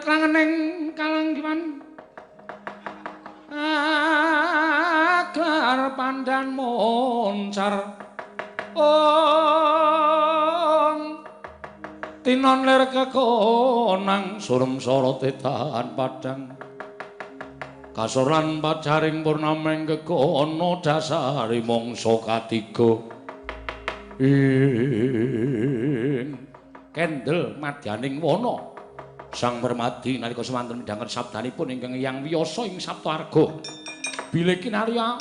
Klangening kalanggiwan agar pandan moncar ong tinon lir kekonang surem sorote tahan padang kasoran pacaring purnameng kekono dasari mangsa katiga ing kendel madyaning wana. Sang Permadi nalika semanten midhanget sabdanipun ingkang Hyang Wiyasa ing Saptaarga bilih kinarya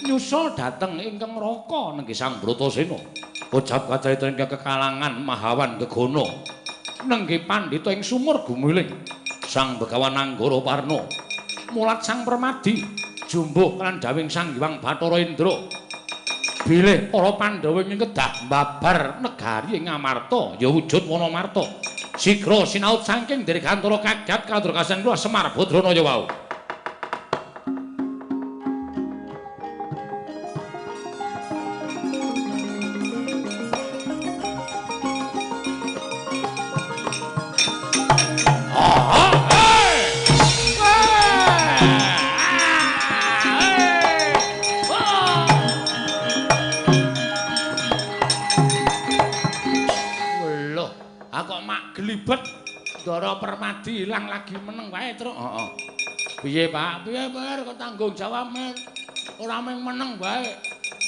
nyusul dhateng ingkang Raka nenggih Sang Bratasena kojap kacarita ingkang kekalangan Mahawan Gegana nenggih pandhita ing sumur gumiling Sang Begawan Anggara Parna mulat Sang Permadi jumbuh lan dawing Sang Hyang Bathara Indra bilih para Pandhawa ing kedah mbabar negari ing Amarta ya wujud Wanamarta sigra sinaut saking dirgantara kagat kadurgasan kula Semar Badranaya wau. Ndara Permadi ilang lagi meneng wae, Truk. Heeh. Piye, Pak? Piye, Mer? Kok tanggung jawab, Mer? Ora mung meneng wae.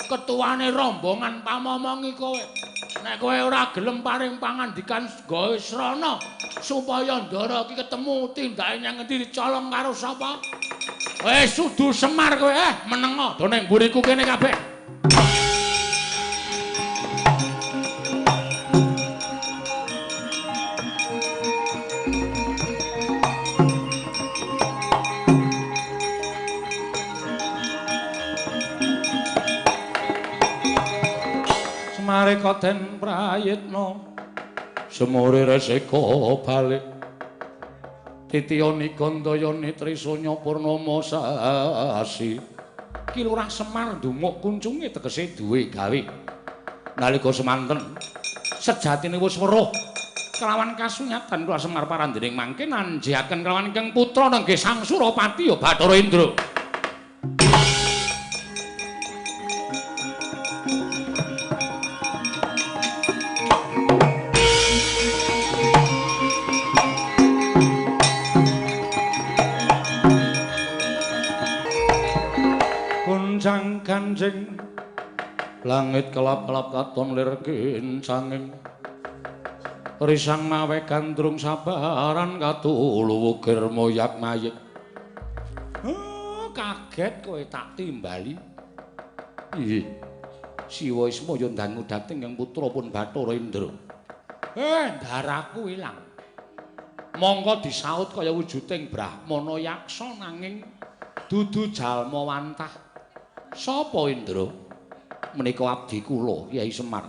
Ketuane rombongan pamomongi kowe. Nek kowe ora gelem paring pangandikan gawe srana supaya ndara iki ketemu tindake nyang ngendi dicolong karo sapa? Wis sudu Semar kowe, menengo do ning mburiku kene kabeh. Mareka den prayitna semure resika balik titiyani gandayani trisanya purnama sasi. Ki Lurah Semar ndumuk kuncunge tegese duwe gawe. Nalika semanten sejatine wis weruh kelawan kasunyatan Lurah Semar parandening mangke nanjiaken kelawan ingkang putra nenggih Sang Surapati ya Bathara Indra. Kanjeng langit kelap-kelap katon lir kincanging risang mawe gandrung sabaran katulu wukir moyak mayik. Oh, kaget kowe tak timbali. Nggih. Siwa Ismaya ndangu dhateng yang putra pun Bathara Indra. Ndaraku ilang. Mongko disaut kaya wujuding Brahmana yaksa nanging dudu jalma wantah. Sapa Indra? Menika abdi kula Kyai Semar.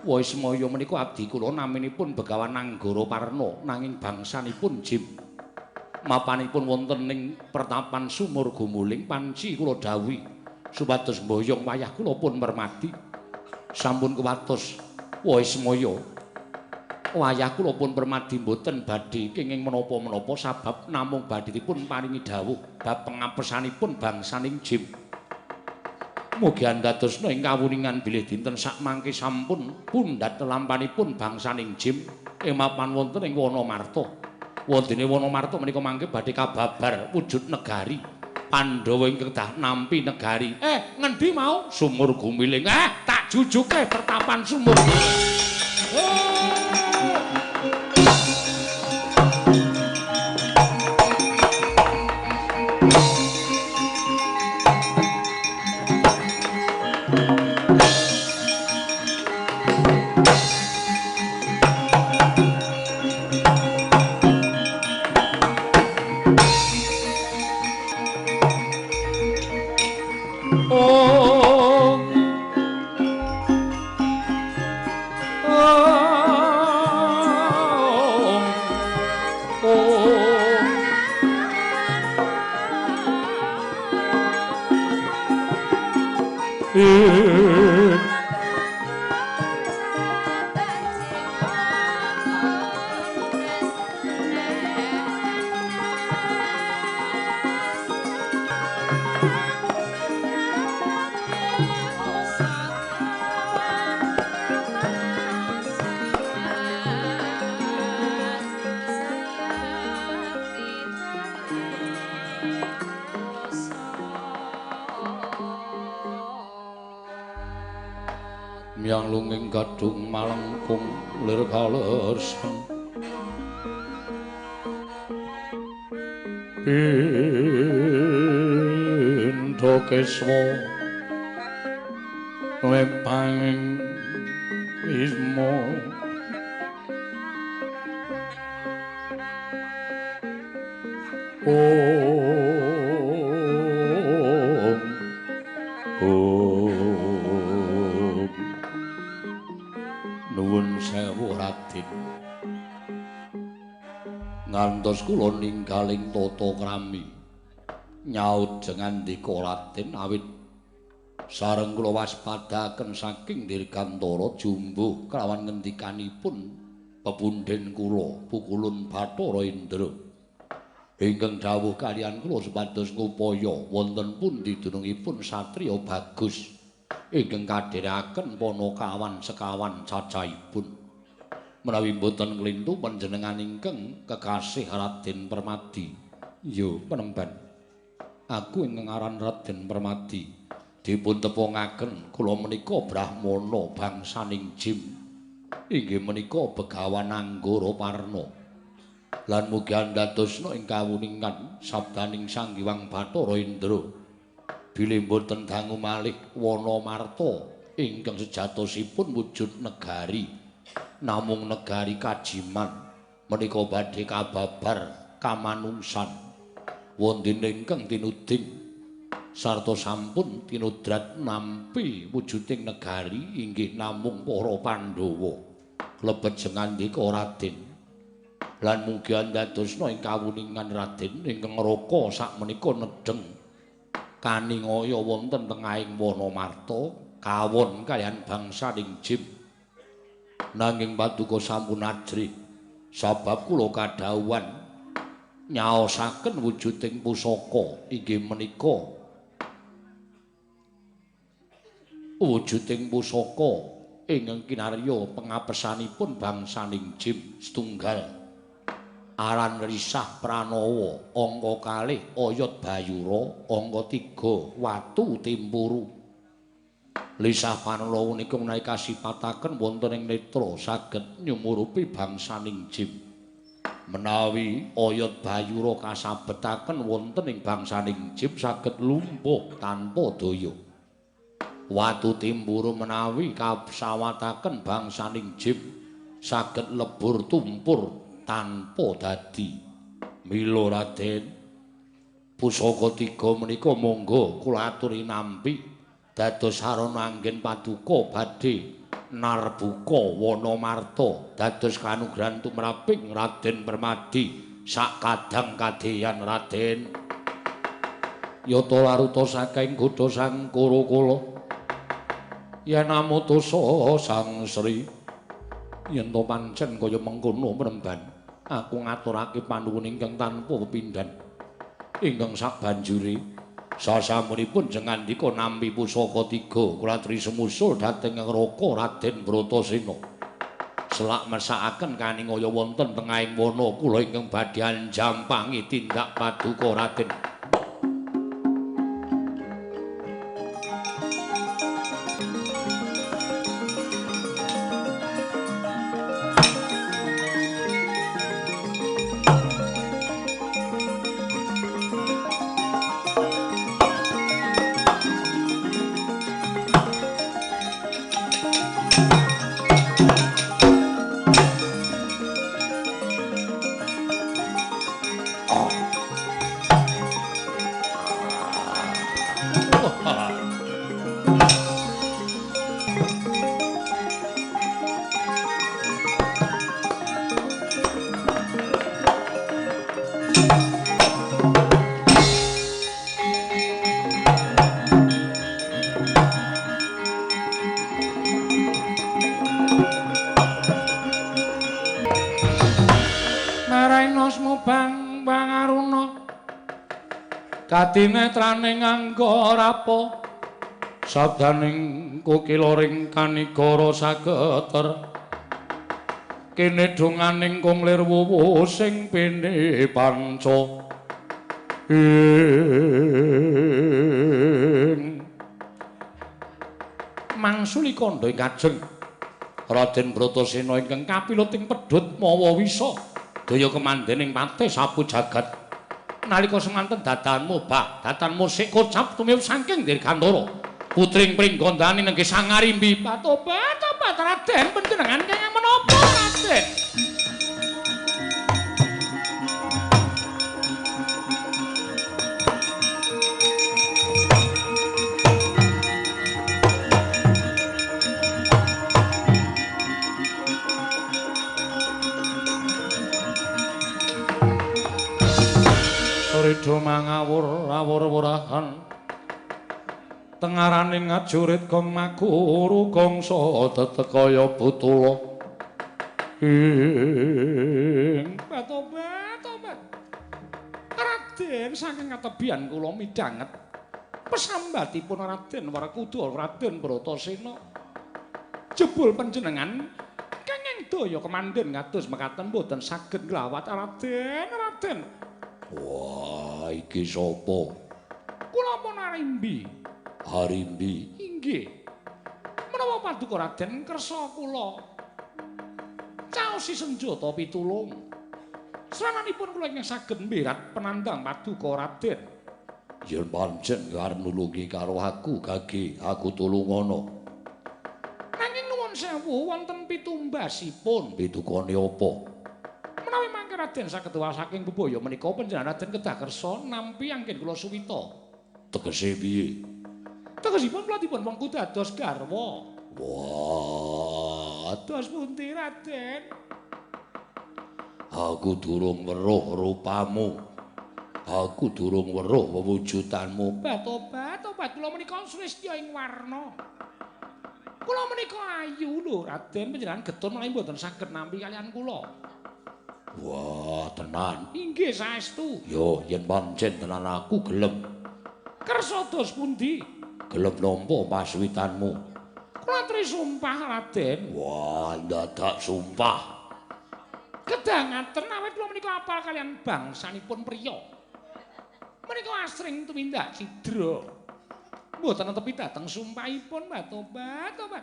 Waismaya menika abdi kula naminipun Begawan Anggara Parna nanging bangsanipun Jim. Mapanipun wonten ing pertapan Sumur Gumuling panci kula dawuhi supados mboyong wayah kula pun Permadi. Sampun kuwatos Waismaya wayah kula pun Permadi mboten badhe kenging menapa-menapa sabab namung badhe dipun paringi dawuh bab pengapesanipun bangsaning Jim. Mugi andadosna ing kawuningan bilih dinten sakmangke sampun pundhat lampanipun bangsaning Jim ing mapan wonten ing Wanamarta. Wondene Wanamarta menika mangke badhe kababar wujud negari Pandhawa ingkang dah nampi negari. Ngendi mau? Sumur Gumiling. Tak jujuke pertapan Sumur. Myang lunging gadhung malengkung lir kalersan pindha keswa wepanging isma Om Om Nuwun sewu Raden, ngantos kula ninggaling tata krami nyaut jengandika Raden awit sareng kula waspadaken saking dirgantara jumbuh kelawan ngendikanipun pepundhen kula Pukulun Bathara Indra ingkang dawuh kaliyan kula supados ngupaya wonten pundi dunungipun satriya bagus ingkang kadherekaken panakawan sekawan cacahipun. Menawi mboten klintu panjenengan ingkang kekasih Raden Permadi. Yo penemban, aku ingkang aran Raden Permadi dipun tepungaken kula menika brahmana bangsaning Jim, inggih menika Begawan Anggara Parna. Lan mugi andadosna ing kawuningan sabdaning Sang Hyang Bathara Indra bilih mboten dangu malih wana marta ingkang sejatosipun wujud negari, namung negari kajiman menika badhe kababar kamanungsan wonten ingkang tinuding sarta sampun tinudrat nampi wujuding negari inggih namung para Pandhawa. Klebet jengandika Raden, lan mugi andadosna ing kawuningan Raden ingkang ngraka sakmenika nedheng kaningaya wonten tengahing wana marta kawon kaliyan bangsaning Jim. Nanging paduka sampun ajrih sabab kula kadhawuhan nyaosaken wujuding pusaka inggih menika wujuding pusaka ingkang kinarya pengapesanipun bangsaning Jim setunggal aran Risah Pranawa, angka kalih Oyot Bayura, angka 3 Watu Timpuru. Lisah Pranawa nika menawi kasipataken wonten ing netra saged nyumurupi bangsaning Jim. Menawi Oyot Bayura kasabetaken wonten ing bangsaning Jim saged lumpuh tanpa daya. Watu Timpuru menawi kasawataken bangsaning Jim saged lebur tumpur tanpa dadi. Mila Raden, pusaka tiga menika monggo kula aturi nampi dados sarana anggen paduka badhe narbuka wana marta dados kanugrahan tumraping Raden Permadi sak kadang kadeyan Raden. Yata laruta saking godha sang Kura-kula yen amutusa Sang Sri, yen to pancen kaya mengkono mremban, aku ngaturake panuwun ingkang tanpa pepindhan ingkang sabanjure sasampunipun jengandika nampi pusaka tiga kula aturi sumusul dhateng ngraka Raden Bratasena. Selak mesakaken kaningaya wonten tengahing wana kula ingkang badhe anjampangi tindak paduka Raden. Oh. Dadi netrane nganggo rapa sabdaning kukila ring kanigara sageter. Kene donganing kung lir wuwu sing pene panca. Ing mangsuli kandha ing kajeng Raden Bratasena ingkang kapiluting pedhut mawa wisa daya kemandening patih sapu jagat. Nalika semanten dadahan mobah, datan musik kocap tumiwuh saking Dirgantara. Putring Pringgondani nenggih Sangarimbi. Tobat, tobat Raden, panjenengan kenging menapa Raden? Ridho mangawur awur-wurahan tengaraning ngajurit gong makuru gongso tetekaya butula. Ing tobat, tobat Raden, saking katebian kula midhanget pesambatipun Raden Werkudara Raden Bratasena. Jebul panjenengan kenging daya kemandhen kados mekaten mboten saged nglawat Raden, Raden. Wah, iki sapa? Kula pun Arimbi. Arimbi? Inggih. Menawa paduka Raden kersa kula caosi senjata pitulung. Srananipun kula ingkang saged mberat penandang paduka Raden. Yen pancen arep nulungi karo aku, gage aku tulungono. Nanging nuwun sewu wonten pitumbasipun. Pitukane apa? Menawi mangke Raden saged wal saking bebaya menika panjenengan Raden kedah kersa nampi anggen kula suwita. Tegese piye? Tegesipun kula dipun wengku dados garwa. Wah, dados pundi Raden? Aku durung weruh rupamu. Aku durung weruh wewujudanmu. Tobat, tobat kula menika sulistya ing warna. Kula menika ayu lho Raden, panjenengan getun menawi mboten saged nampi kaliyan kula. Wah, tenan. Inggih saestu. Yo, yen pancen tenan aku gelem. Kersa dos pundi? Gelem nampa paswitanmu. Kula aturi sumpah Raden. Wah, ndadak sumpah. Kedangaten awit kula menika apal kaliyan bangsanipun priya. Menika asring tumindak cidra. Mboten netepi dhateng sumpahipun, Mbah. Tobat, tobat.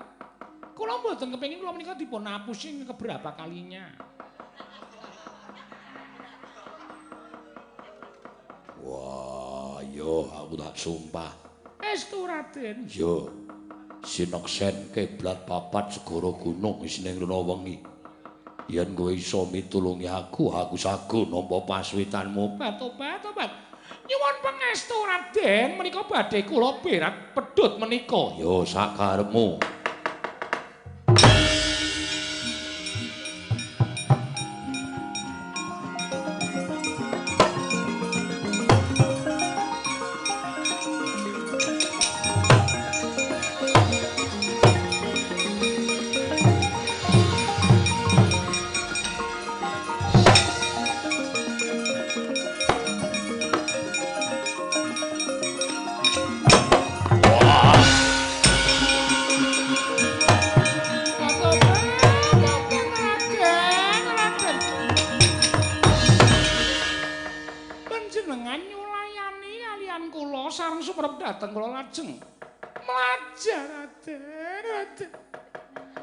Kula mboten kepengin kula menika dipun apusi keberapa kalinya. Wah, yo aku tak sumpah. Estu Raden. Yo. Sineksen kiblat papat segara gunung isine ngrono wengi. Yen kowe iso mitulungi aku, aku sago nampa paswitanmu. Tobat, tobat. Nyuwun pangestu Raden, menika badhe kula berat pedhut menika. Yo sakarepmu. Dhateng kula lajeng mlajar Raden, Raden.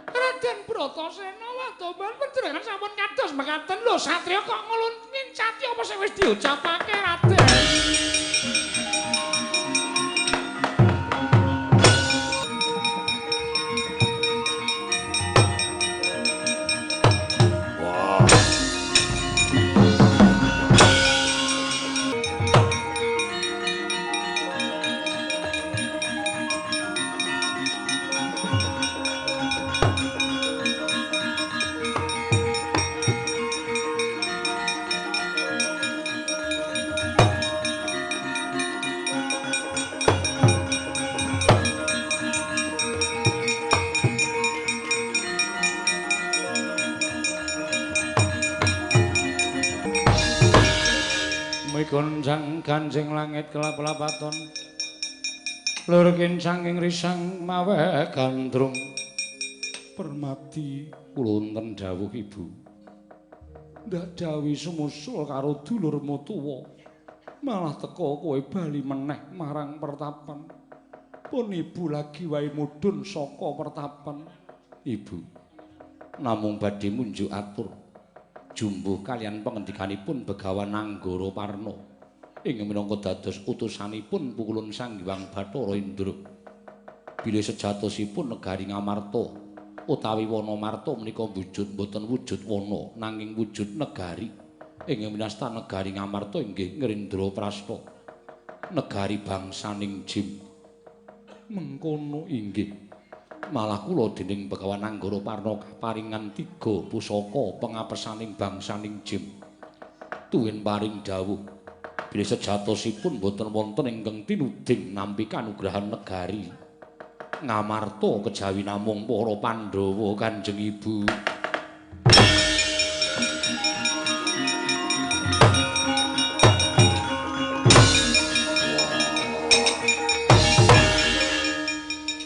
Raden Bratasena watoban panjenengan sampun kados mekaten lho satriya kok ngulun ngincati apa sing wis diucapake Raden. Ganjing langit kelap-lapaton lur kincanging risang mawe gandrung. Permati kula wonten dawuh Ibu. Ndak dawi sumusul karo dulurmu tuwa. Malah teka kowe bali meneh marang pertapan. Pun ibu lagi wae mudhun saka pertapan. Ibu namung badhe munjuk atur jumbuh kalian pengendikanipun Begawan Anggara Parna ing minangka dados utusanipun Pukulun Sang Hyang Bathara Indra. Bilih sejatosipun negari Ngamarta utawi Wanamarta menika wujud mboten wujud wana nanging wujud negari. Ing minasta negari Ngamarta inggih Ngrindraprasta, negari bangsaning Jim. Mengkono inggih. Malah kula dening Begawan Anggara Parna kaparingan 3 pusaka pengapesaning bangsaning Jim. Tuwin paring dawuh bilih sejatosipun boten wonten ingkang tinuding nampi kanugrahan negari Ngamarta kejawi namung para Pandhawa Kanjeng Ibu.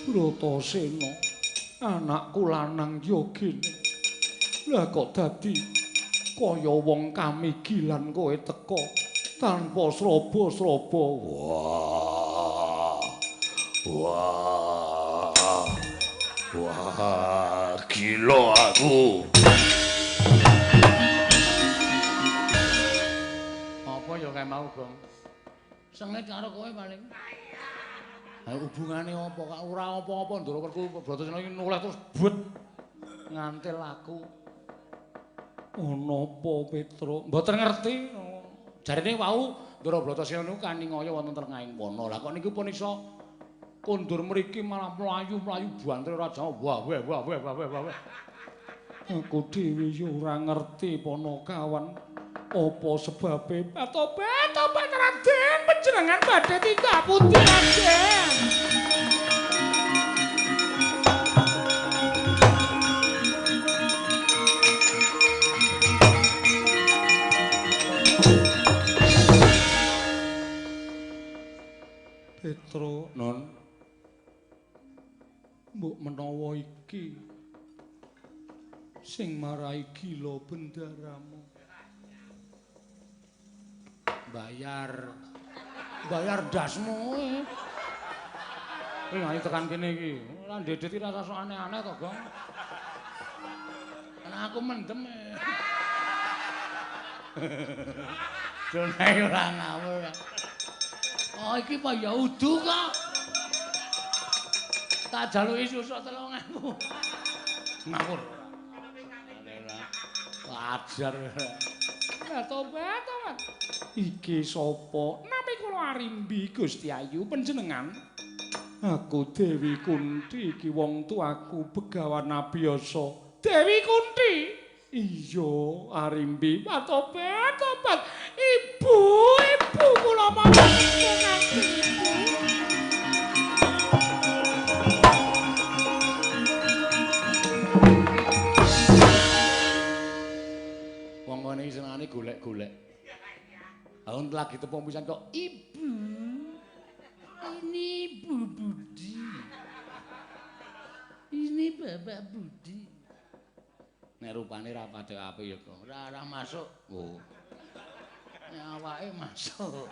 Bratasena, anakku lanang ya gene. Lah kok dadi kaya wong kamigilan kowe teka tanpa sraba-sraba. Wah. Wah. Wah, gila aku. Apa ya kae mau, Gong? Sengit karo kowe paling. Ha hubungane apa kak? Ora apa-apa Ndara Werku Bratasena iki noleh terus bet ngantil aku. Ana apa Petruk? Mboten ngerti. Jarene wau Ndara Bratasena niku kaningaya wonten tengahing wana. Lah kok niku pun iso kondur mriki malah mlayu-mlayu banter ora jawab. Wah wah wah wah wah wah. Aku dhewe yo ora ngerti Panakawan. Apa sebabe? Tobat tobat Raden, panjenengan badhe tindak pundi Raden? Petro non mbok menawa iki sing marai gila bendaramu. Bayar bayar dasmu. Kowe nganti tekan kene iki. Ora ndedet iki rasa sok aneh-aneh to, Gong. Ana aku mendem. Jone ora ngawur. Oh iki apa ya udu kok. Tak jaluki susuk 3000. Ngawur. Wajar. Lah tobat tobat. Iki sapa? Nami kula Arimbi Gusti Ayu panjenengan. Aku Dewi Kunti iki wong tuaku Begawan Abiyasa. Dewi Kunti. Iya, Arimbi. Tobat tobat. Ibu, ibu kula mawon ibu. Wong ngene iki senengane golek-golek. Aku lagi tepung pisan kok ibu. Ini Bu Budi. Ini Bapak Budi. Nek rupane ra pati apik ya kok. Ora masuk. Oh. Nek awake masuk.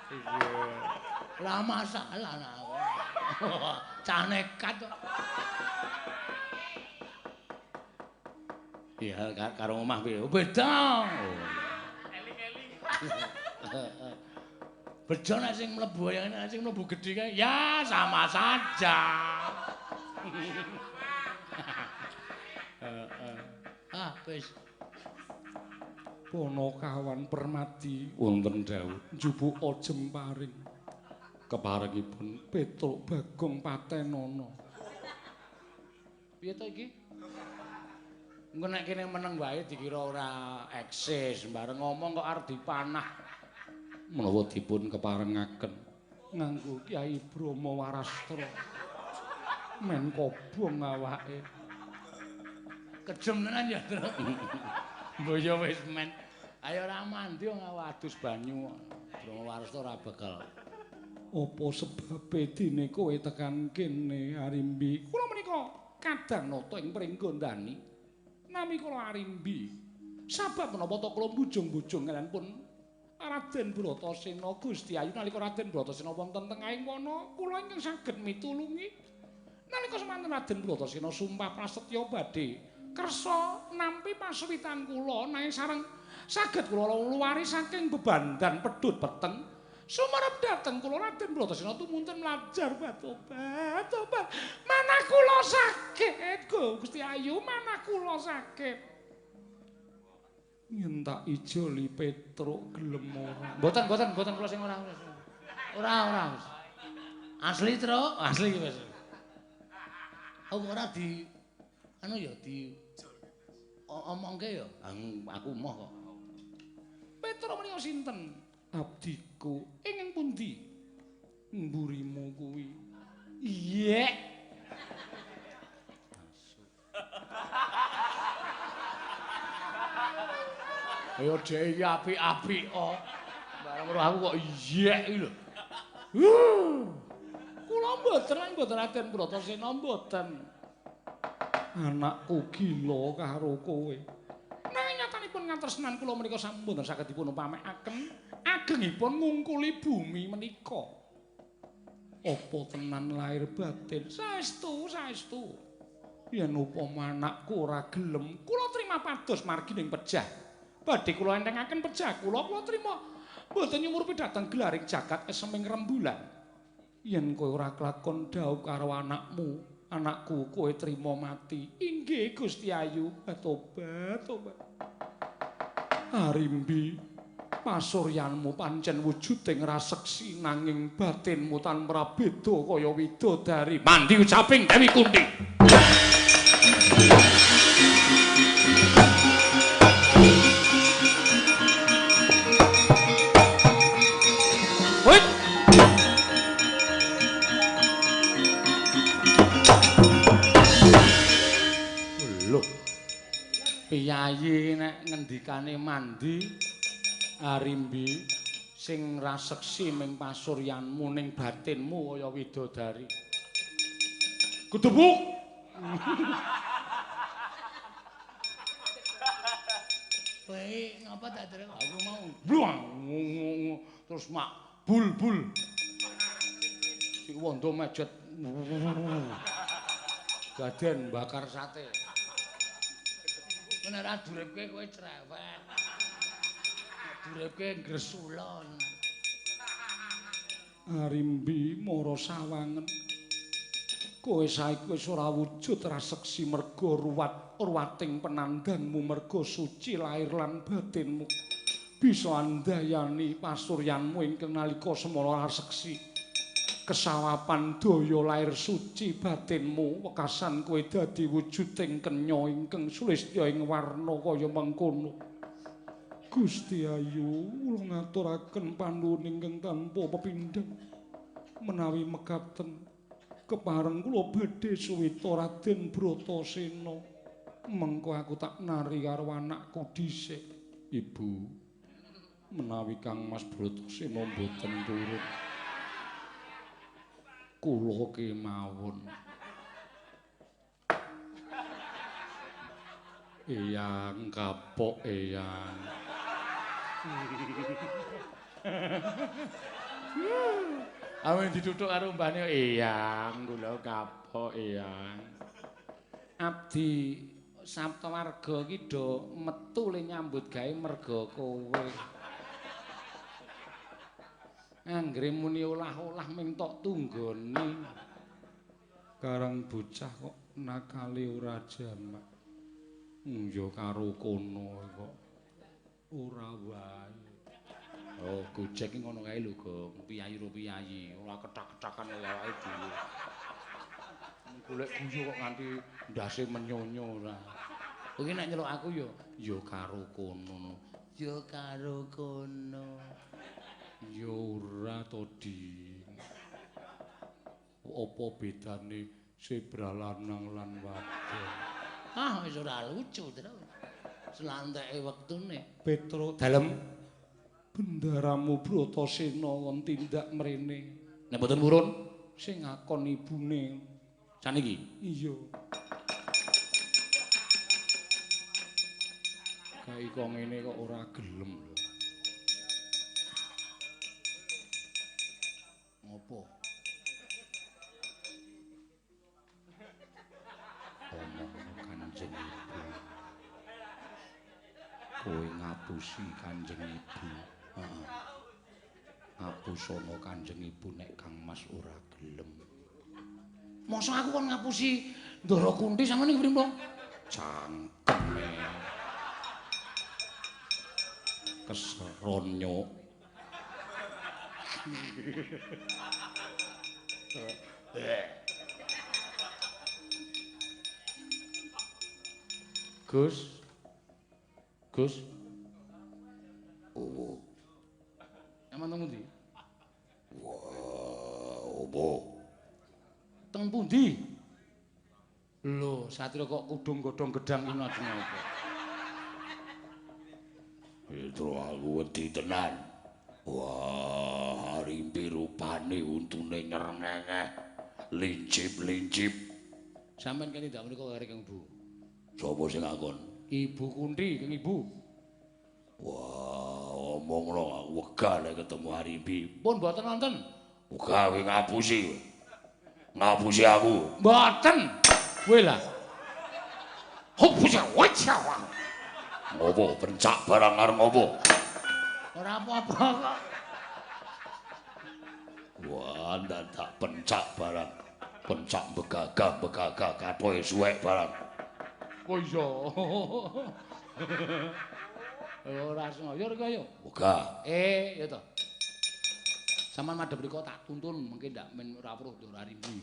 Iya. Lah masalah nak. Cah nekat kok. Iya, karo omah piye? Beda. Eling-eling. Bejo nek sing mlebu nek sing mlebu gedhe kae ya sama saja. Ah, wis. Panakawan Permati wonten dawuh njubuka jemparing keparengipun Petruk Bagong Patenana. Piye to iki? Engko nek kene meneng wae dikira ora eksis, bareng ngomong kok arep dipanah. Menawa dipun keparengaken nganggo Kyai Brahma Warastra. Men kobong awake. Kejem tenan ya, Truk. Mbok ya wis men. Ayo ora mandi wong adus banyu. Brahma Warasta ora bakal. Apa sebabe dene kowe tekan kene Arimbi? Kula menika kadang nata ing Pringgondani. Nami kula Arimbi. Sabab menapa ta kula bujung-bujung kalian pun Raden Bratasena Gusti Ayu nalika Raden Bratasena wonten tengahing wana kula ingkang saged mitulungi. Nalika semanten Raden Bratasena sumpah prasetya badhe kersa nampi pasuwitan kula nanging sareng saged kula luwari saking bebandan pedhut peteng. Sumerep dhateng kula Raden Bratasena tumunten mlajar batobat tobat. Manah kula saged Gusti Ayu, manah kula saged. Yen tak ijoli Petruk gelem ora? Mboten, mboten, mboten kula sing ora. Ora, ora. Asli, Truk, asli wis. Aku ora di anu ya di omongke ya. Aku moh kok. Petruk menika sinten? Abdiku. Ingkang pundi? Mburimu kuwi. Iya. Ayo dhek iki apik-apik kok. Bareng karo aku kok iyek iki lho. Kula mboten lan mboten Raden Bratasena mboten. Anakku gila karo kowe. Nanging nyatanipun ngatresnan kula menika sampun saged dipun upamekaken agengipun ngungkuli bumi menika. Apa tenan lahir batin? Saestu, saestu. Yen upama anakku ora gelem, kula trima pados margi ning pejah. Badhe kula entengaken pejah kula, kula trima mboten nyumurupi dhateng gelaring jagat eseming rembulan. Yen kowe ora kelakon dhaup karo anakmu, anakku kowe trima mati. Inggih Gusti Ayu, tobat, tobat. Arimbi, pasuryanmu pancen wujuding raseksi nanging batinmu tanpa beda kaya widodari. Mandi ucaping Dewi Kunti. Piyayi nek ngendikane mandi Arimbi sing raseksi ming pasuryanmu ning batinmu kaya widodari. Gedebuk. Kowe ngapa tak terus? Aku mau bluang terus mak bul-bul. Si wondo mejet. Gaden bakar sate. Nek ora duripke kowe cerewet. Nek duripke ngresulon. Arimbi mara sawangen. Kowe saiki wis ora wujud raseksi merga ruwat ruwating penandangmu merga suci lahir lan batinmu. Bisa andayani pasuryanmu ingkang nalika semana raseksi. Kesawapan daya lahir suci batinmu wekasan kowe dadi wujuding kenya ingkang sulistya ing warna kaya mengkono. Gusti Ayu, kula ngaturaken panuwun ingkang tanpa pepindhan. Menawi mekaten kepareng kula badhe suwita Raden Bratasena. Mengko aku tak nari karo anakku dhisik. Ibu, menawi Kang Mas Bratasena mboten turun, kula kemawon. Eyang kapok eyang. Awen dituthuk karo mbahne eyang kula kapok eyang. Abdi Saptawarga iki do metu le nyambut gawe merga kowe. Anggere muni olah-olah ming tok tunggone. Karang bocah kok nakale ora jamak. Ya karo kono kok ora wae. Oh, Gojek iki ngono kae lho, Gong. Piyayi ro piyayi, ora kethak-kethakan kaya awake dhewe. Golek guyu kok nganti ndase menyonyo ora. Kowe nek nyeluk aku ya ya karo kono. Ya karo kono. Ya ora to, Ding. Apa bedane zebra lanang lan wadon? Ah, wis ora lucu terus. Selanteke wektune. Petro dalem bendaramu Bratasena won tindak mrene. Nek mboten purun sing ngakon ibune. Saniki? Iya. Kae kok ngene kok ora gelem lho. Ngopo? Omong Kanjeng Ibu. Kowe ngapusi Kanjeng Ibu. Heeh. Ngapusana Kanjeng Ibu nek Kang Mas ora gelem. Mosok aku kon ngapusi Ndara Kunthi sampeyan iki pripun? Cangkeme. Keseron nyuk. Gus. Gus. Opo? Sampeyan teng pundi? Wah, opo? Teng pundi? Lho, satria kok kudung godhong gedang iki ajeng apa? Petro aku wedi tenan. Wah, Arimbi rupane untune nyerengenge. Lincip-lincip. Sampeyan kene ndak menika karo Kang Bu. Sapa sing ngakon? Ibu Kunthi, Kang Ibu. Wah, omongno aku wegah nek ketemu Arimbi. Pun mboten wonten. Wegah kowe ngapusi. Ngapusi aku. Mboten. Kowe lah. Ngopo pencak barang arep ngopo? Ora apa-apa kok. Wah, dadak pencak barang. Pencak begagah-begagah kathoke suwek barang. Oh iya. Ora sengaja rek ayo. Wegah. Ya to. Sampeyan madhep mriko tak tuntun mengke ndak men ora weruh Ndara Arimbi.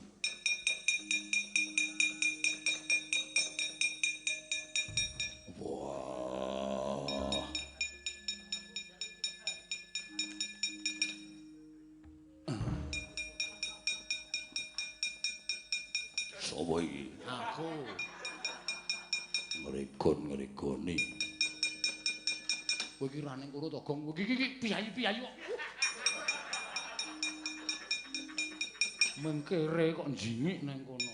Wah. Sopo iki? Aku. Ngregon-ngregoni. Kowe iki ra ning kono to, Gong. Iki iki piyayi-piyayi kok. Mengkere kok njingik nang kono.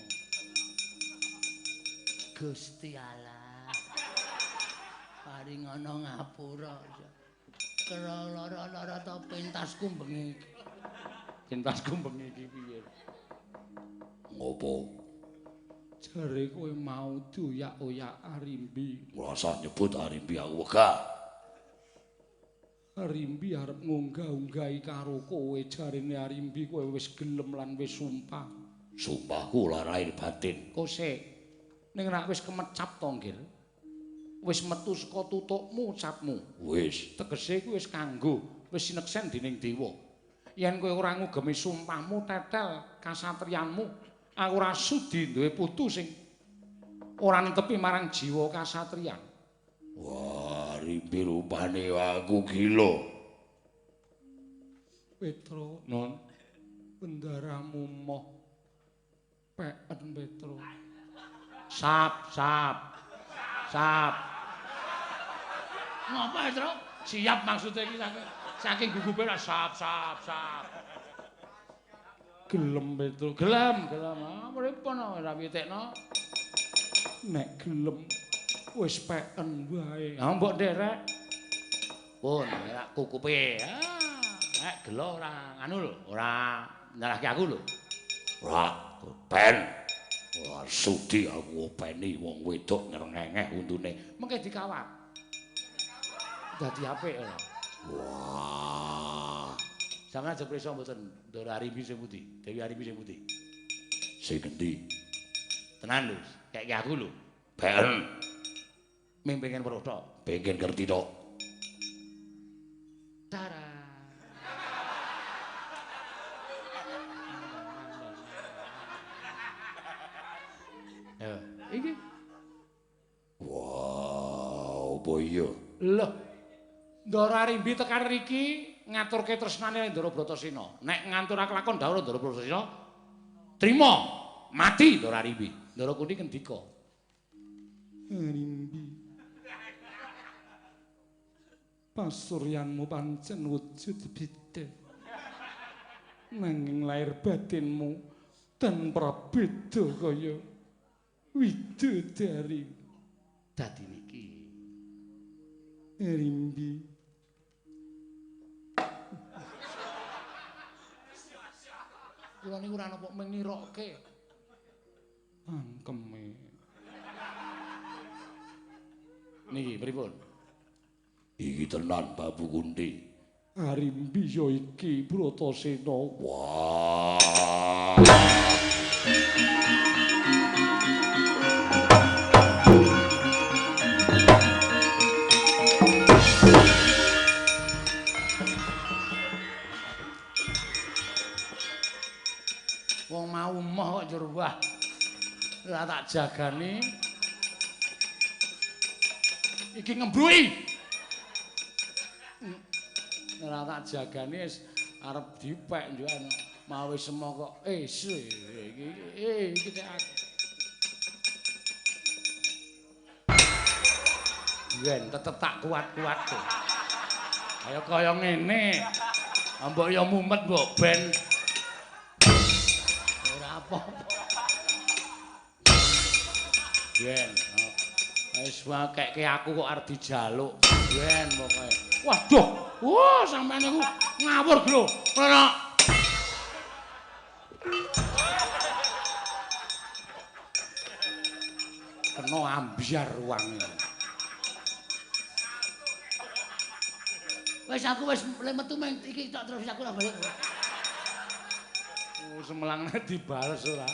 Gusti Allah. Paring ana ngapura. Kera lara-lara to pentasku bengi iki. Pentasku bengi iki piye? Ngopo? Jare kowe mau dioyak-oyak Arimbi. Ora usah nyebut Arimbi aku wegah. Arimbi arep ngunggah-unggahi karo kowe, jarene Arimbi kowe wis gelem lan wis sumpah. Sumpahku lahir batin. Kosek. Ning rak wis kemecap to, Nggir. Wis metu saka tutukmu ucapmu. Wis. Tegese kuwi wis kanggo, wis sineksen dening dewa. Yen kowe ora ngugemi sumpahmu tetel kasatriyanmu, aku ora sudi duwe putu sing ora netepi marang jiwa kasatriyan. Wah, Rimbi rupane aku gila. Petro, non, bendaramu moh peken Petro. Sap, sap. Sap. Ngapa, Petro? Siap maksudnya iki saking gugupe ra sap, sap, sap. Gelem Petro, gelem, gelem. Ah, pripun ora pitekno. Nek gelem wis peken wae. Ha mbok nderek. Pun ora kukupe. Ah, nek gelo ora anu lho, ora nyalahke aku lho. Ora ben. Ora sudi aku openi wong wedok ngrengengeh untune. Mengke dikawat. Dadi apik ora. Wah. Sampeyan aja prisa mboten Ndara Arimbi sing pundi? Dewi Arimbi sing pundi? Sing endi? Tenan lho, keke aku lho. Ben. Ming pengen weruh tok. Pengen ngerti tok. Tara. Ya, iki. Wah, apa iya? Lho. Ndara Arimbi tekan riki ngaturke tresnane Ndara Bratasena. Nek ngantur kelakon dawuh Ndara Bratasena, trima mati Ndara Arimbi. Ndara Kunthi ngendika. Arimbi. Pasuryanmu pancen wujud beda. Nanging lahir batinmu ten prabeda kaya widodari. Dadi niki Rimbi. Kula niku ora napa mengirokke. Angkeme. Niki pripun? Iki tenan Babu Kunti. Arimbi ya iki Bratasena. Wah. Wong mau emoh kok njur wah. Ora tak jagani. Iki ngembruki. Ora tak jagani wis arep dipek njukan mau wis emoh kok iki iki tek aku. Yen tetep tak kuat-kuat. Kaya kaya ngene. Mbok ya mumet mbok ben. Ora apa-apa. Yen wis wakekke aku kok arep dijaluk. Yen pokoke. Waduh, wah sampean niku ngawur lho. Ora. Kena ambyar ruange. Wis aku wis metu meng iki tok terus aku ora balik. Oh, semelangne dibales ora.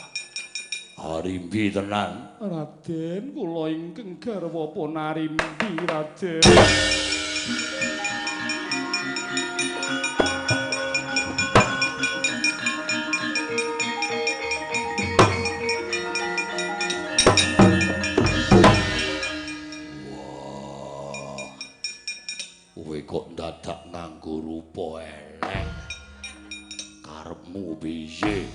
Arimbi tenan. Raden, kula ingkang garwa pun Arimbi, Raden. Wah. Kowe kok dadak nganggo rupa elek. Karepmu piye?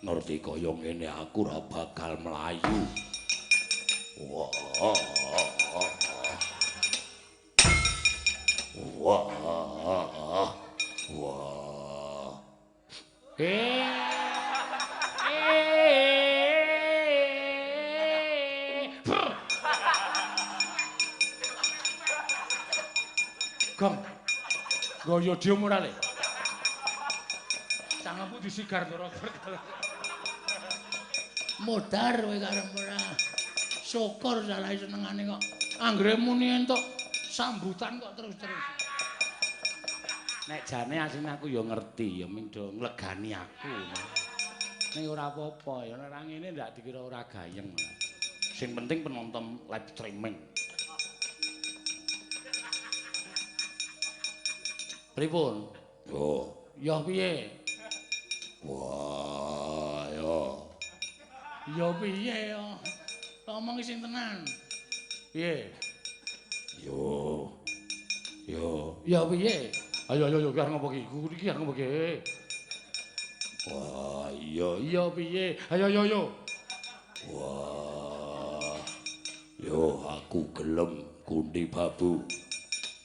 Ngerti kaya ngene aku ora bakal mlayu. Wah. Wah. Wah. Gong. Goyo dhewe ora le. Cangkemku disigar to Robert. Modar kowe karo ora. Syukur salah senengane kok. Anggere muni entuk sambutan kok terus-terus. Nek jane asline aku ya ngerti ya ming do nglegani aku. Ning ora apa-apa ya nek ora ngene ndak dikira ora gayeng. Sing penting penonton live streaming. Pripun? Yo. Ya piye? Wah, yo. Ya piye yo? Ngomong sing tenan. Piye? Yo. Yo. Ya piye? Ayo ayo ayo ki arep ngopo ki? Iki arep ngopo ki? Wah, iya. Iya piye? Ayo ayo ayo. Wah. Yo aku gelem Kunti Babu.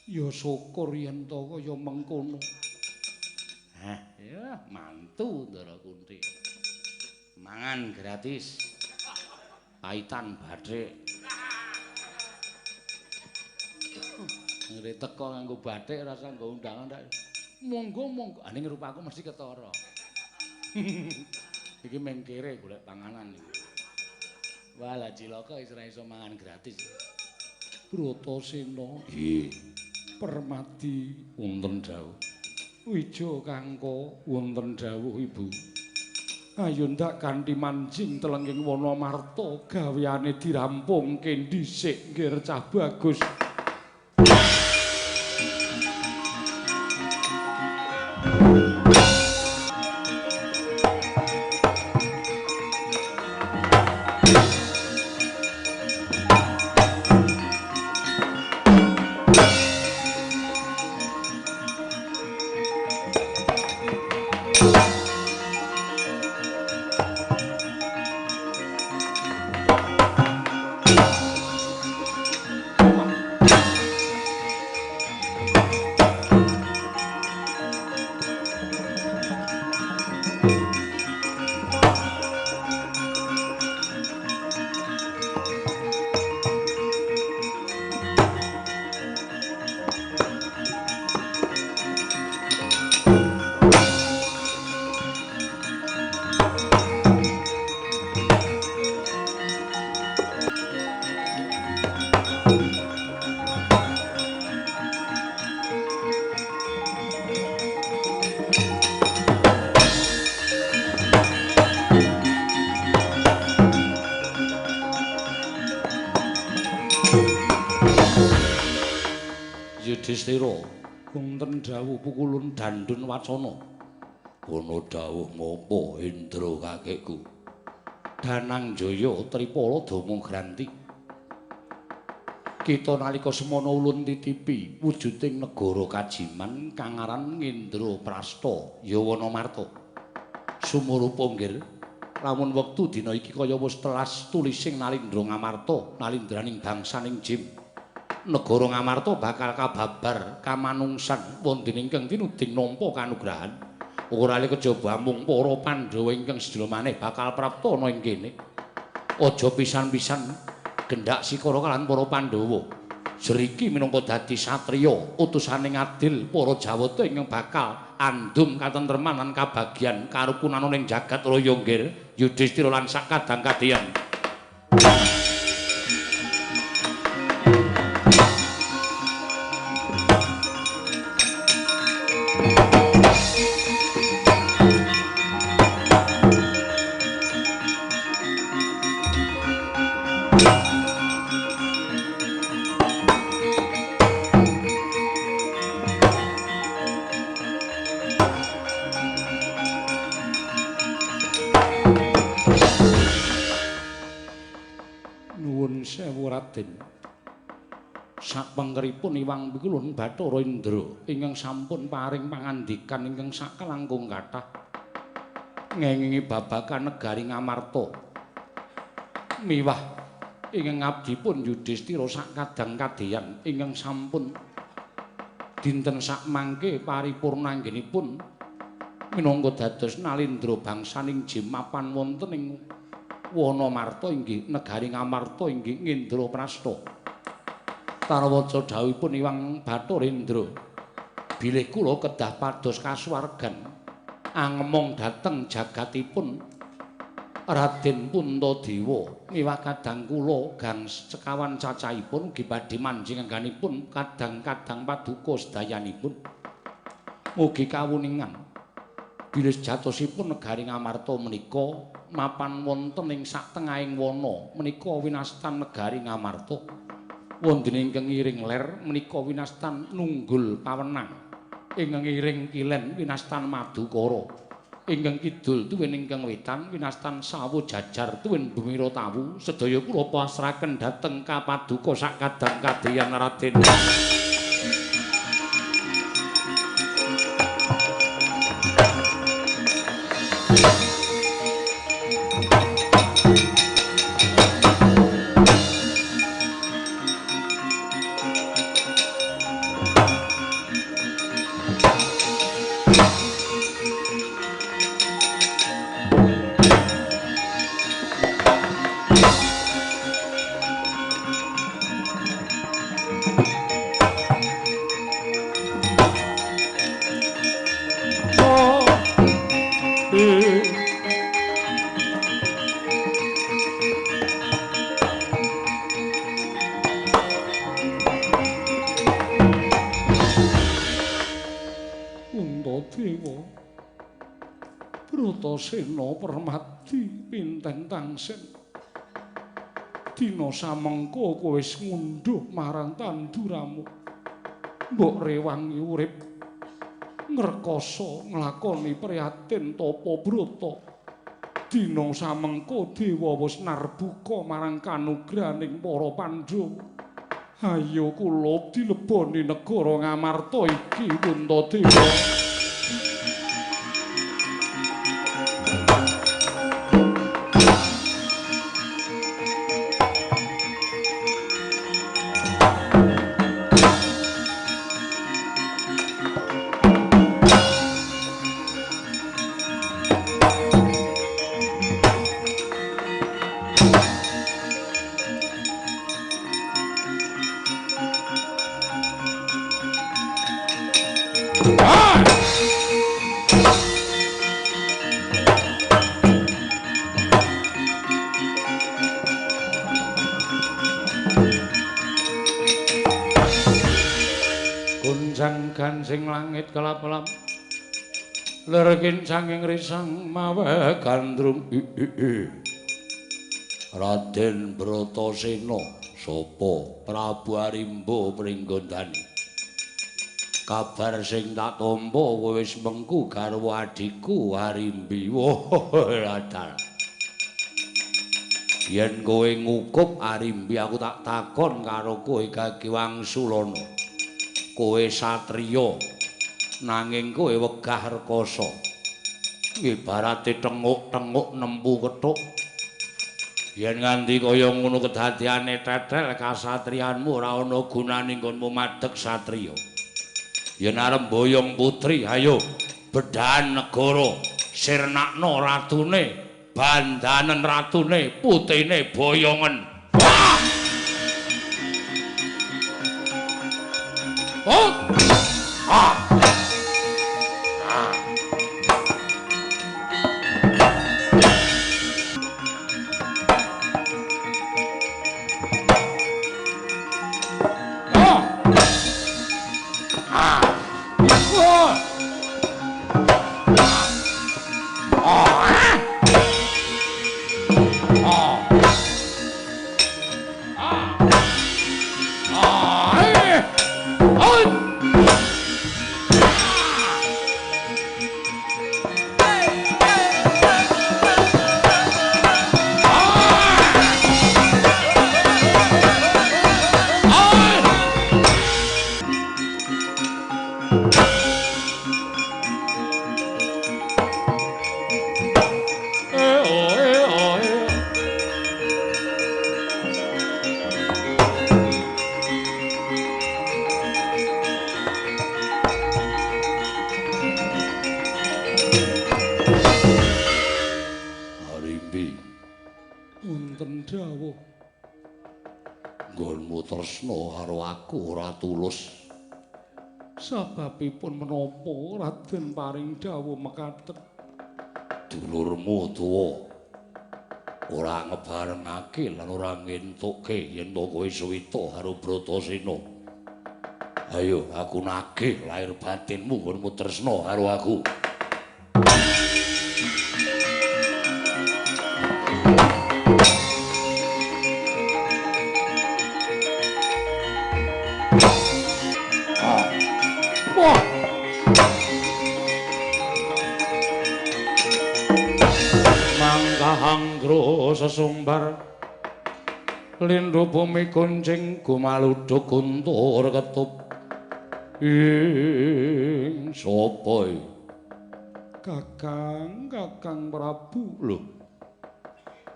Ya syukur yen to kaya mengkono. Hah, ya mantu Ndara Kunti. Mangan gratis. Paitan bathik. Ngene teko nganggo bathik rasa nggo undangan ndak. Monggo monggo. Ah ning rupaku mesti ketara. Iki meng kere golek panganan iki. Wah, lah cilaka wis ora iso mangan gratis. Bratasena. Nggih. Permadi wonten dawuh. Wija kangka wonten dawuh Ibu. Ayo ndak kanthi manjing telenging wana marta gaweane dirampungke dhisik nggir cah bagus. Yudhistira wonten dawuh pukulun dandun wacana. Ana dawuh ngopo Indra kakekku? Danangjaya Tripala Dama Granti. Kita nalika semana ulun titipi wujuding negara Kajiman kang aran Ngendraprasta Yawanamarta. Sumurupa nggir, lamun wektu dina iki kaya wis telas tulising Nalindra Ngamarta, nalindraning bangsaning Jim. Negara Ngamarta bakal kababar kamanungsan wonten ingkang tinuding nampa kanugrahan. Ora li kejaba amung para Pandhawa ingkang sedaya maneh bakal prapta ana ing kene. Aja pisan-pisan gendak sikara kalan para Pandhawa. Jriki minangka dadi satriya utusane ngadil para Jawata ingkang bakal andum katentreman lan kabagyan karukunan ing jagat raya nggir Yudhistira lan sakadang kadyan. Sakpengkeripun Iwang Pikulun Bathara Indra ingkang sampun paring pangandikan ingkang sakalangkung kathah ngengingi babagan negari Ngamarta miwah ingkang ngabdipun Yudhistira sakadang kadeyan ingkang sampun dinten sakmangke paripurna anggenipun minangka dados nalindra bangsaning Jim mapan wonten ing Wanamarta inggih negari Ngamarta inggih Ngendraprasta. Tarwaca dawuhipun Iwang Bathara Indra bilih kula kedah pados kasuwargan angemong dhateng jagatipun Raden Puntadewa miwah kadang kula gang sekawan cacahipun ugi badhe manjing angganipun kadang-kadang paduka sedayanipun. Mugi kawuningan bilih sejatosipun negari Ngamarta menika mapan wonten ing satengahing wana menika winastan negari Ngamarta. Wonten ingkang ngiring ler menika winastan Nunggul Pawenang, ingkang ngiring kilen winastan Madukara, ingkang kidul tuwin ingkang wetan winastan Sawu Jajar tuwin Bumira Tawu. Sedaya kula pasrahaken dhateng kapaduka sakadang kadeyan Raden. Bratasena Permadi pinten tangsen dina samengko kowe wis ngundhuh marang tanduramu, mbok rewangi urip ngrekasa nglakoni prihatin tapa brata. Dina samengko dewa wis narbuka marang kanugrahaning para Pandhawa. Ayo kula dileboni negara Ngamarta iki Puntadewa. Gansing langit kelap-kelap lir kincanging risang mawe gandrung. Raden Bratasena sapa Prabu Arimba Pringgondani. Kabar sing tak tampa kowe wis mengku garwa adhiku Arimbi. Wah, ladal. Yen kowe ngukup Arimbi aku tak takon karo kowe Gagi Wangsulana. Kowe satriya nanging kowe wegah rekasa. Ibarate tenguk-tenguk nempu kethuk. Yen nganti kaya ngono kedadiane tetel kasatriyanmu ora ana gunane nggonmu madheg satriya. Yen arep mboyong putri, ayo bedhahan negara, sirnakno ratune, bandanen ratune, putine boyongen. Wah! Oh! Ah! Tulus. Sababipun menapa Raden paring dawuh mekaten? Dulurmu tuwa ora ngebarengake lan ora ngentukke yen to kowe suwita karo Bratasena. Ayo aku nagih lahir batinmu nggonmu tresna karo aku. Mangkahanggra sesumbar lindhu bumi kuncing gumaluduk guntur ketup. Ing sapa iki? Kakang, Kakang Prabu. Lho.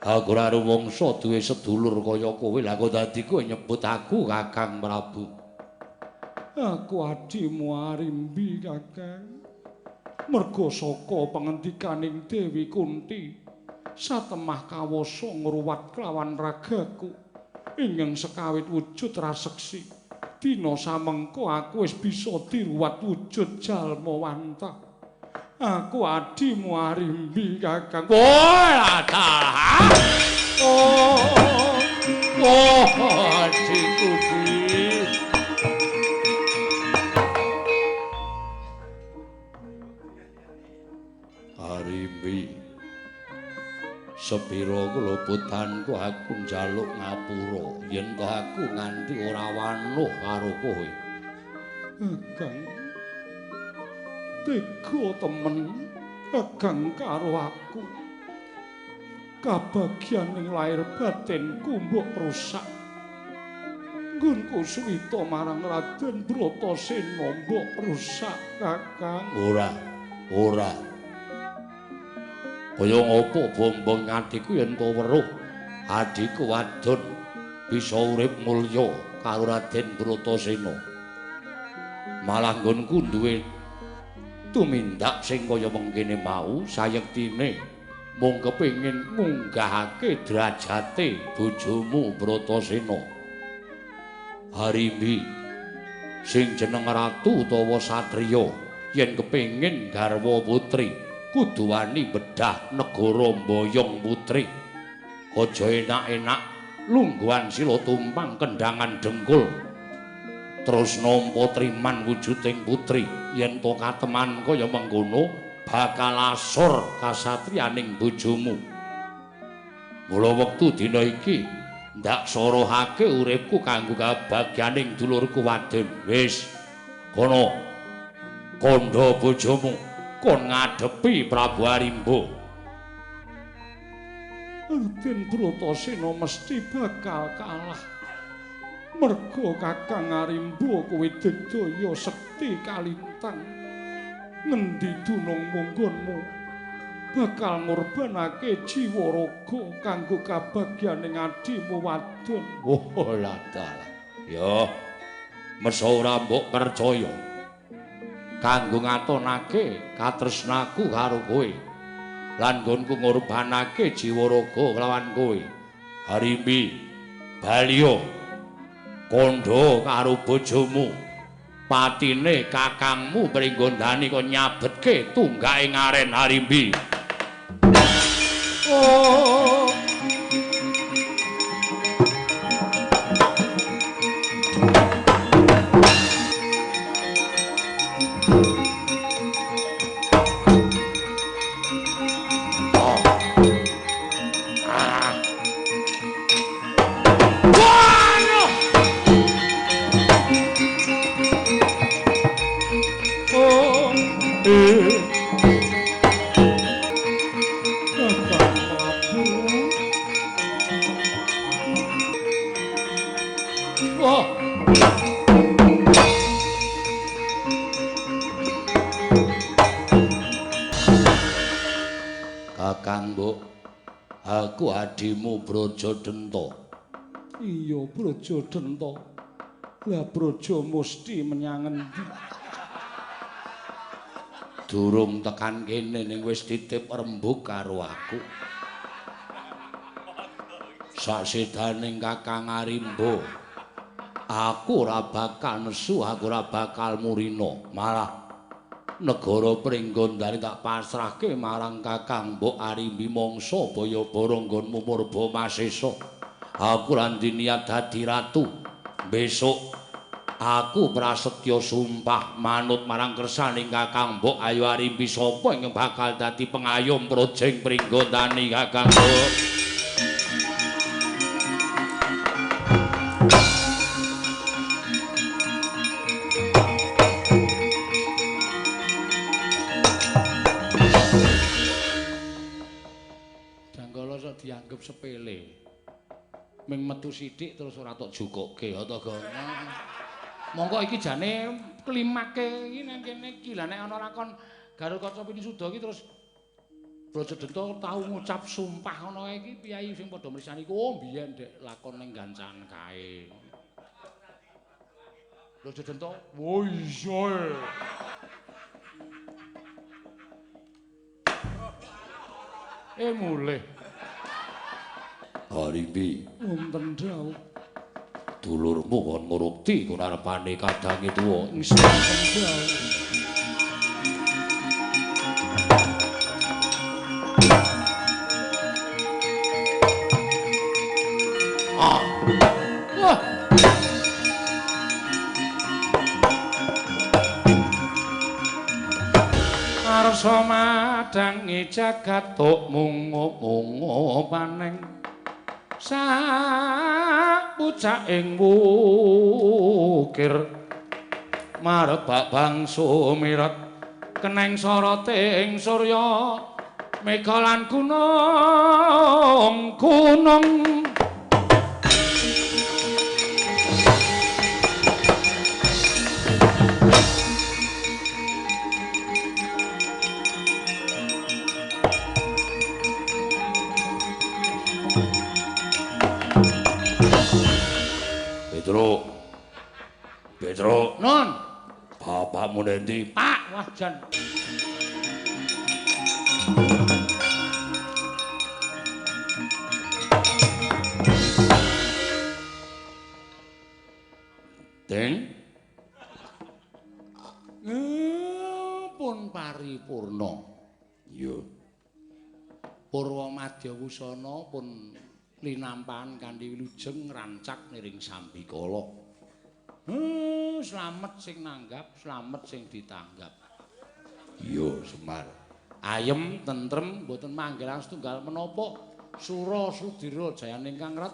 Aku ora rumangsa duwe sedulur kaya kowe, lha kok dadi kowe nyebut aku Kakang Prabu. Aku adhimu Arimbi, Kakang. Merga saka pangendikaning Dewi Kunti, satemah kawasa ngruwat kelawan ragaku ingkang sekawit wujud raseksi. Dina samengko aku wis bisa diruwat wujud jalma wanta. Aku adhimu Arimbi, Kakang. Oh, dalah. Oh, oh, adhiku di. Arimbi, sepira keluputanku aku njaluk ngapura yen to aku nganti ora wanuh karo kowe. Kakang, tega temen Kakang karo aku. Kabagyan ing lair batinku mbok rusak. Nggonku suwita marang Raden Bratasena mbok rusak, Kakang. Ora, ora. Kaya ngopo bombong adhiku yen to weruh adhiku wadon bisa urip mulya karo Raden Bratasena. Malah nggonku duwe tumindak sing kaya mengkene mau sayektine mung kepengin ngunggahake derajate bojomu Bratasena. Arimbi sing jeneng ratu utawa satriya yen kepengin garwa putri kudu wani bedah negara mboyong putri. Aja enak-enak lungguhan sila tumpang kendangan dengkul. Terus nampa triman wujuding putri. Yen to kateman kaya mengkono bakal asor kasatriyaning bojomu. Mula wektu dina iki ndak sorohake uripku kanggo kabagyaning dulurku wadon. Wis kono kandha bojomu kon ngadepi Prabu Arimba. Raden Bratasena mesti bakal kalah. Merga Kakang Arimba kuwi digdaya sekti kalintang. Ngendi dunung munggonmu bakal ngorbanake jiwa raga kanggo kabagyaning adhimu wadon. Oh ladalah. Ya, mesa ora mbok percaya. Kanggo ngatonake katresnaku karo kowe lan nggonku ngorbanake jiwa raga kelawan kowe. Harimbi, baliyo kandha karo bojomu. Patine kakangmu Pringgondani kok nyabetke tunggake ngaren Harimbi. Oh. Kakang Mbok, aku adimu Brajadenta. Iya, Brajadenta. Lah Braja musti menyang endi? Durung tekan kene ning wis titip rembug karo aku. Saksedaning Kakang Arimba, aku ora bakal nesu, aku ora bakal murina. Malah negara Pringgondani tak pasrahke marang Kakang Mbok Arimbi mangsa baya-bara nggonmu murba masesa. Aku ora niat dadi ratu. Besok aku prasetya sumpah manut marang kersaning Kakang Mbok. Ayo Arimbi, sapa ingkang bakal dadi pengayom projeng Pringgondani Kakang Mbok? Janggala sok dianggep sepele. Ming metu sithik terus ora tok jukoke ya to, Gong. Monggo iki jane klimake iki nang kene iki. Lah nek ana lakon Garukaca Pinisuda iki terus Brajadenta tau ngucap sumpah ngono kae iki piyayi sing padha mrisani iku, oh biyen ndek lakon ning Gancan kae. Brajadenta, wo iya. Mulih. Harimbi, wonten dawuh. Dulurmu kon ngurukti kunarepane kadange tuwa. Wonten dawuh. Ah. Wah. Arsa madangi jagat tuk mungup-mungup paneng sak pucaking wukir marebak bangsu miret keneng soroting surya mega lan gunung gunung. Petro. Petro. Non. Bapakmu nendi? Pak, wah jan. Deng. Pun paripurna. Iya. Purwa Madya Wusana pun linampahan kanthi wilujeng rancak niring sambikala. Slamet sing nanggap, slamet sing ditanggap. Iya, Semar. Ayem tentrem mboten manggilan setunggal menapa. Sura Sudira jayaning kang rat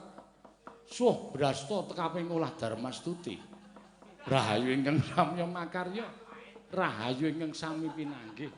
suh brasta tekaping olah Darmastuti. Rahayu ingkang samya makarya, rahayu ingkang sami pinanggih.